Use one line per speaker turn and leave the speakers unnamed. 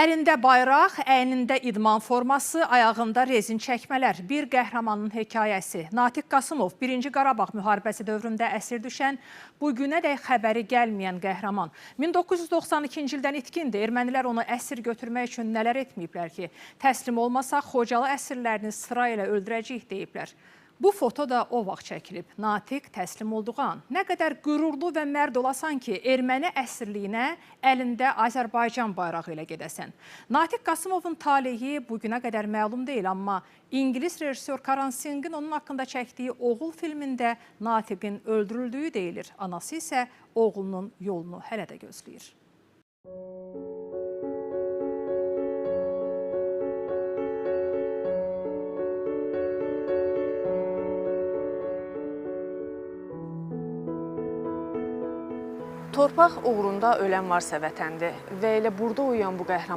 Əlində bayraq, əynində idman forması, ayağında rezin çəkmələr. Bir qəhrəmanın hekayəsi. Natiq Qasımov 1-ci Qarabağ müharibəsi dövründə əsir düşən, bu günədək xəbəri gəlməyən qəhrəman. 1992-ci ildən itkindir. Ermənilər onu əsir götürmək üçün nələr etməyiblər ki? Təslim olmasa Xocalı əsirlərini sırayla öldürəcəyik deyiblər. Bu foto da o vaxt çəkilib. Natiq təslim olduğu an. Nə qədər qürurlu və mərd olasan ki, erməni əsirliyinə əlində Azərbaycan bayrağı ilə gedəsən. Natiq Qasımovun taleyi bu günə qədər məlum deyil, amma İngilis rejissor Karan Singin onun haqqında çəkdiyi Oğul filmində Natiqin öldürüldüyü deyilir. Anası isə oğlunun yolunu hələ də gözləyir.
Torpaq uğrunda ölən varsa vətəndir və elə burada uyuyan bu qəhrəman